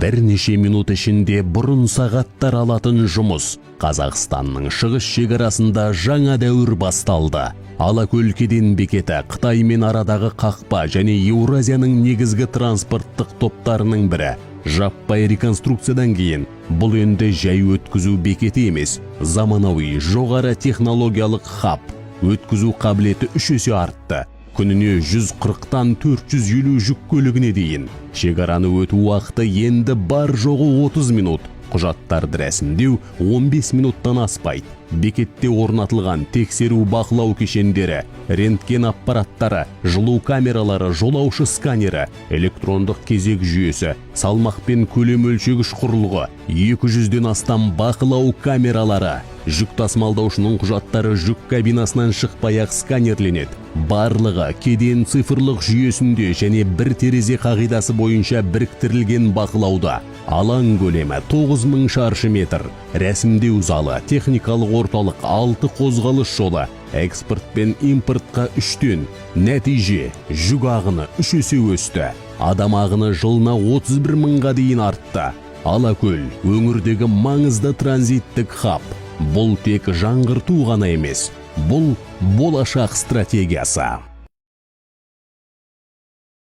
Бірнеше минут ішінде бұрын сағаттар алатын жұмыс. Қазақстанның шығыс шекарасында жаңа дәуір басталды. Алакөл кеден бекеті Қытаймен арадағы қақпа және Еуразияның негізгі транспорттық топтарының бірі. Жаппай реконструкциядан кейін бұл енді жай өткізу бекеті емес, заманауи жоғары технологиялық хаб. Өткізу қабілеті үш есе артты. Күніне 140-тан 450 жүк көлігіне дейін. Шекараны өту уақыты енді бар жоғы 30 минут. Құжаттарды рәсімдеу 15 минуттан аспайды. Бекетте орнатылған тексеру бақылау кешендері, рентген аппараттары, жылу камералары, жолаушы сканері, электрондық кезек жүйесі, салмақ пен көлем өлшегіш құрылғы, 200-ден астам бақылау камералары. Жүк тасымалдаушының құжаттары жүк кабинасынан шықпай-ақ сканерленеді. Барлығы кеден цифрлық жүйесінде және бір терезе қағидасы бойынша біріктірілген бақылауда. Алаң көлемі 9000 шаршы метр. Рәсімдеу залы, техникалық орталық, алты қозғалыс жолы, экспорт пен импортқа үштен. Нәтиже: жүк ағыны үш есе өсті. Адам ағыны жылына 31 мыңға дейін артты. Алакөл – өңірдегі маңызды транзиттік хаб. Бұл тек жаңғырту ғана емес, бұл болашақ стратегиясы.